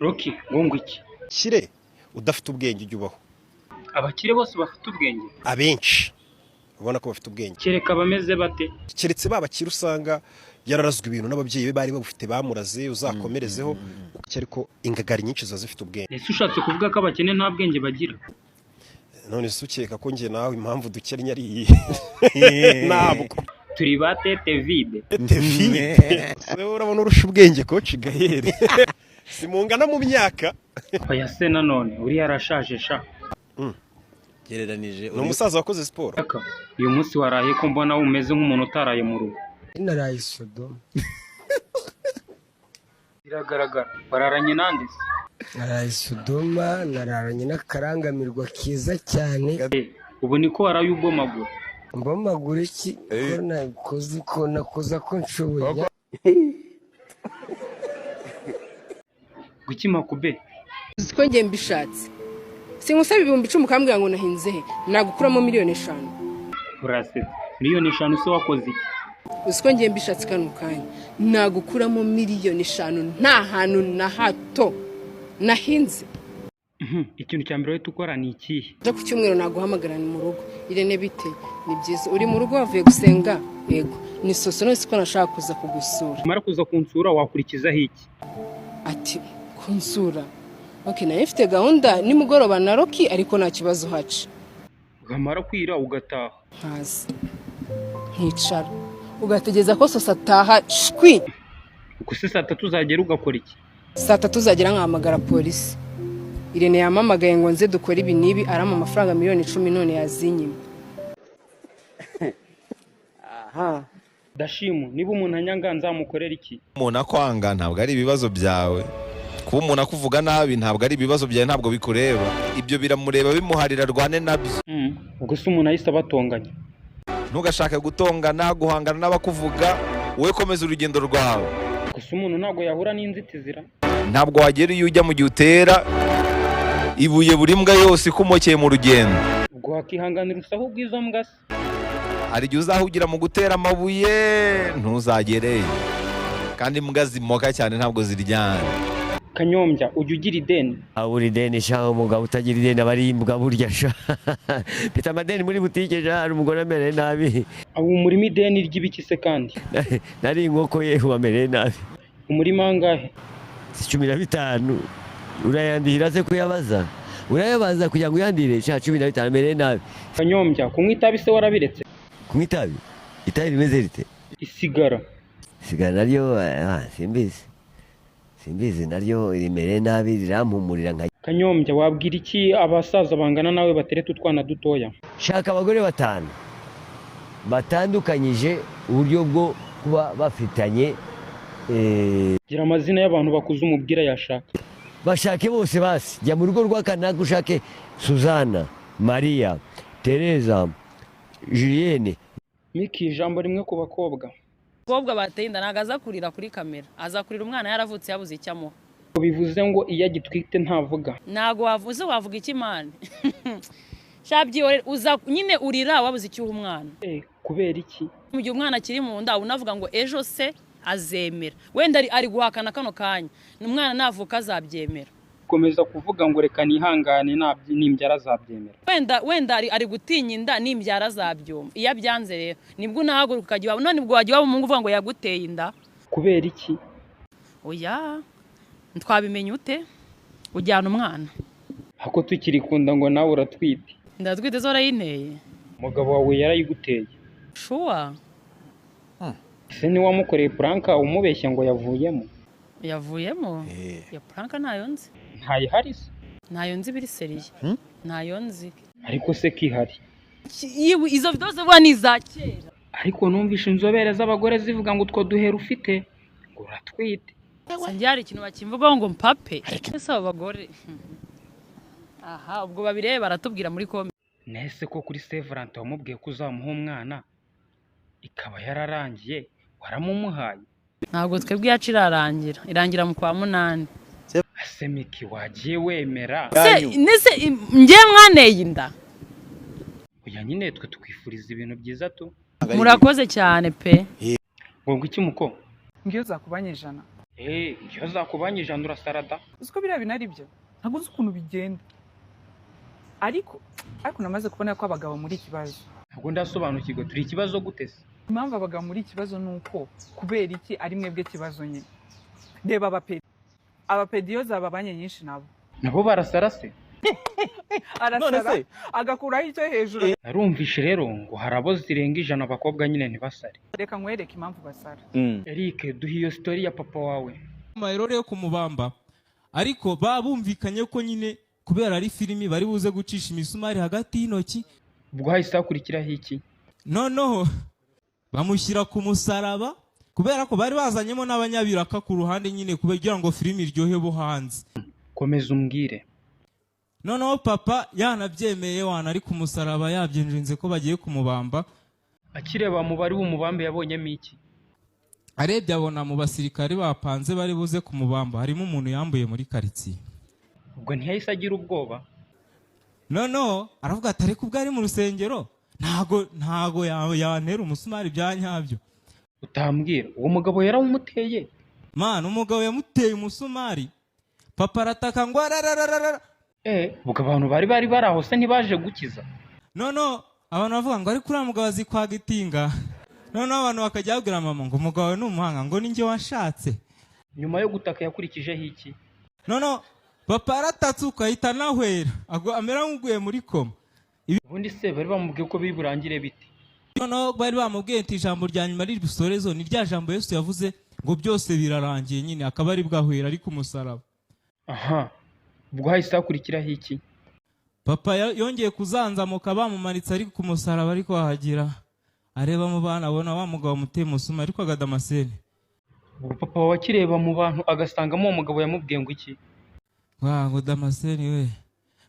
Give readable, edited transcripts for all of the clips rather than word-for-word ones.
Rocky, ngo iki? Kire udafite ubwenge ujya ubaho. Abakire bose bafite ubwenge? Abenshi ubona ko bafite ubwenge. Kereka bameze bate? Keretse ba bakire usanga yararazwe ibintu n'ababyeyi be bari babufite, bamuraze uzakomerezeho, ariko ingagari nyinshi ziba zifite ubwenge. Ese ushatse kuvuga ko abakene nta bwenge bagira? None se ukeka ko njye nawe impamvu dukennye ari iyi? Ntabwo. Turi ba tête vide. Tevide, urabona urusha ubwenge Coach Gael? Simungana mu myaka. Oya se, nanone uriya arashaje sha. Gereranije. Ni umusaza wakoze siporo. Aka uyu munsi waraye ko mbona umeze nk'umuntu utaraye mu rugo? Naraye Sodoma. Biragaragara. Wararanye nande se? Naraye Sodoma, nararanye n'akarangamirwa keza cyane. Ubu niko waraye ubomagura? Mbomagura iki ko nakoze ko nakoze ko nshoboye? Gukima kube. Uzi ko njye mbishatse simusaba 10,000, ukambwira ngo nahinze he, nagukuramo miliyoni 5. Urasetse. Miliyoni 5 se wakoze iki? Uzi ko njye mbishatse kano kanya nagukuramo miliyoni 5, nta hantu na hato nahinze? Ikintu cya mbere uhita ukora ni ikihe? Ejo ku cyumweru naguhamagara, ni mu rugo. Irene, bite? Ni byiza. Uri mu rugo, wavuye gusenga? Yego. Ni soso. None ko nashaka kuza kugusura. Umara kuza kunsura wakurikizaho iki? Ati kunsura? Ok, nayo mfite gahunda nimugoroba na Rocky, ariko nta kibazo haca. Bwamara kwira ugataha. Nkaza nkicara, ugategereza ko soso ataha shwi. Ubwo se saa 3 uzagera ugakora iki? Saa 3 uzagera nkahamagara polisi. Irene yampamagaye ngo nze dukore ibi n'ibi, arampa amafaranga miliyoni 10, none yazinyima. Dashimu, niba umuntu anyanga nzamukorera iki? Umuntu akwanga ntabwo ari ibibazo byawe. Kuba umuntu akuvuga nabi ntabwo ari ibibazo byawe, ntabwo bikureba. Ibyo biramureba, bimuharira arwane nabyo. Ubwo se umuntu ahise abatonganya? Ntugashake gutongana, guhangana n'abakuvuga. Wowe komeza urugendo rwawe. Gusa umuntu ntabwo yahura n'inzitizira. Ntabwo wagera iyo ujya mu gihe utera ibuye buri mbwa yose ikumokeye mu rugendo. Ubwo wakihanganira urusaku rw'izo mbwa se? Hari igihe uzahugira mu gutera amabuye ntuzagereyo, kandi imbwa zimoka cyane ntabwo ziryana. Kanyombya, ujya ugira ideni? Abura ideni sha? Umugabo utagira ideni aba ari imbwa burya sha. Mfite amadeni muri butike sha, hari umugore amereye nabi. Abo umurima ideni ry'ibiki se kandi? Nari inkoko ye, ubu amereye nabi. Umurima angahe? Si 15? Urayandihira se? Kuyabaza, urayabaza kugira ngo uyandire sha. 15, amereye nabi. Kanyombya, kunywa itabi se warabiretse? Kunywa itabi? Itabi rimeze rite? Isigara. Sigara naryo simbizi, simbizi, naryo rimereye nabi, rirampumurira nka. Kanyombya, wabwira iki abasaza bangana nawe batereta utwana dutoya? Shaka abagore batanu batandukanyije uburyo bwo kuba bafitanye. Gira amazina y'abantu bakuze umubwira yashaka. Bashake bose basi. Jya mu rugo rwa kanaka ushake Suzana, Mariya, Tereza, Julienne. Miki, ijambo rimwe ku bakobwa. Umukobwa bateye inda ntabwo aza kurira kuri kamera, aza kurira umwana yaravutse yabuze icyo amuha. Bivuze ngo iyo agitwite ntavuga? Ntabwo wavuze, wavuga iki mani? Shabyihorere, uza nyine urira wabuze icyo uha umwana. Kubera iki? Mu gihe umwana akiri mu nda unavuga ngo ejo se azemera, wenda ari guhakana kano kanya, umwana navuka azabyemera. Komeza kuvuga ngo reka nihangane, nimbyara azabyemera. Wenda ari gutinya inda, nimbyara azabyumva. Iyo abyanze rero nibwo unahaguruka ukajya iwabo. None ubwo wajya iwabo umuhungu uvuga ngo yaguteye inda? Kubera iki? Oya, twabimenya ute? Ujyana umwana. Ako tukirikunda ngo nawe uratwite. Ndatwite zo warayinteye. Umugabo wawe yarayiguteye. Sure. Ese ntiwamukoreye prank umubeshya ngo yavuyemo? Yavuyemo? Iyo prank ntayo nzi. Ntayihari se? Ntayo nzi, biri sérieux, ntayo nzi. Ariko se kihari? Izo video zivuga ni iza kera. Ariko numvishe inzobere z'abagore zivuga ngo utwo duhera ufite ngo uratwite. Njye hari ikintu bakimvugaho ngo mpape. Ese abo bagore aha ubwo babirebe baratubwira muri comment. Nese ko kuri Saint Valentin wamubwiye ko uzamuha umwana ikaba yararangiye, waramumuhaye? Ntabwo twebwe iyacu irarangira, irangira mu kwa munani. Ese Miki, wagiye wemera? Se nese njye mwaneye inda? Oya nyine, twe tukwifuriza ibintu byiza tu. Murakoze cyane pe. Ngo iki muko? Ngiyo uzakubanye 100. Iyo zakubanye 100 urasarada. Uzi ko biriya bintu ari byo, ntabwo uzi ukuntu bigenda, ariko namaze kubona ko abagabo muri ikibazo. Ntabwo ndasobanukirwa, turi ikibazo gute se? Impamvu abagabo muri ikibazo ni uko, kubera iki ari mwebwe kibazo nyine? Reba abapedi, abapedi iyo zababanye nyinshi nabo Nabo barasara se? Arasara agakuraho icyo hejuru. Narumvishe rero ngo hari abo zirenga 100 abakobwa nyine ntibasare. Reka nkwereke impamvu basara. Eric, duhe iyo story ya papa wawe. Amayerore yo kumubamba, ariko babumvikanye ko nyine kubera ari filimi bari buze gucisha imisumari hagati y'intoki. Ubwo hahise hakurikiraho iki? Noneho bamushyira ku musaraba, kubera ko bari bazanyemo n'abanyabiraka ku ruhande nyine kugira ngo filimi iryohe bo hanze. Komeza umbwire. Noneho papa yanabyemeye, wana ari ku musaraba yabyinjinze ko bagiye kumubamba. Akireba mu bari bumubambe yabonyemo iki? Arebye abona mu basirikare bapanze bari buze kumubamba harimo umuntu yambuye muri karitsiye. Ubwo ntiyahise agira ubwoba? Noneho aravuga ati ariko ubwo ari mu rusengero ntago yantera umusumari bya nyabyo. Utambwira uwo mugabo yarawumuteye? Mana, umugabo yamuteye umusumari, papa arataka ngo ararararara. Ubwo abantu bari bari aho se ntibaje gukiza? Noneho abantu bavuga ngo ariko uriya mugabo azi kwagitinga. Noneho abantu bakajya babwira mama ngo umugabo wawe ni umuhanga, ngo ninjye washatse. Nyuma yo gutaka yakurikijeho iki? Noneho papa yaratatse ukahita anahwera, amera nk'uguye muri koma. Ubundi se bari bamubwiye ko biri burangire bite? Noneho bari bamubwiye ati ijambo rya nyuma riri busorezo ni rya jambo Yesu yavuze ngo byose birarangiye nyine, akaba ari bwahwera ari ku musaraba. Aha, ubwo hahise hakurikiraho iki? Papa yongeye kuzanzamuka bamumanitse ari ku musaraba, ariko ahagera areba mu bana abona wa mugabo muteye umusuma ariko agadamascene. Ubwo papa wawe akireba mu bantu agasangamo uwo mugabo yamubwiye ngo iki? Ngo Damascene we,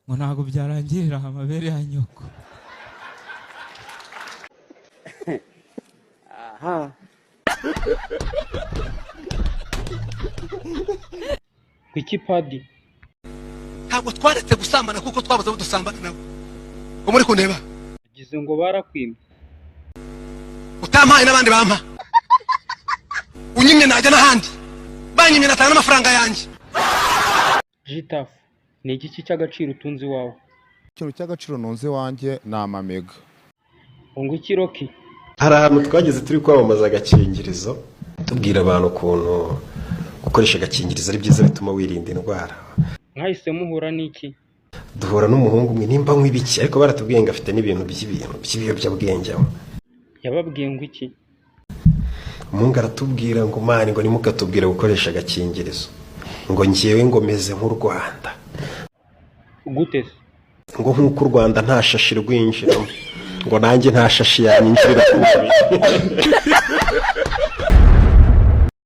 ngo ntabwo byarangirira amabere ya nyoko. Ngo iki padi? Ntabwo twaretse gusambana kuko twabuze abo dusambana nabo. Ngo muri kundeba? Yagize ngo barakwimye. Utampaye n'abandi bampa. Unyimye najya n'ahandi. Banyimye natanga n'amafaranga yanjye. Jitafu, ni igiki cy'agaciro utunze iwawe? Ikintu cy'agaciro ntunze iwanjye ni amamega. Ngo iki Rocky? Hari ahantu twageze turi kwamamaza agakingirizo, tubwira abantu ukuntu gukoresha agakingirizo ari byiza bituma wirinda indwara. Mwahise muhura n'iki? Duhura n'umuhungu umwe nimba anywa ibiki, ariko baratubwiye ngo afite n'ibintu by'ibintu by'ibiyobyabwenge aho. Yababwiye ngo iki? Umuhungu aratubwira ngo mani ngo ntimukatubwire gukoresha agakingirizo, ngo njyewe ngo meze nk'u Rwanda. Gute se? Ngo nk'uko u Rwanda nta shashi rwinjiramo, ngo nanjye nta shashi yanyinjirira ku mubiri.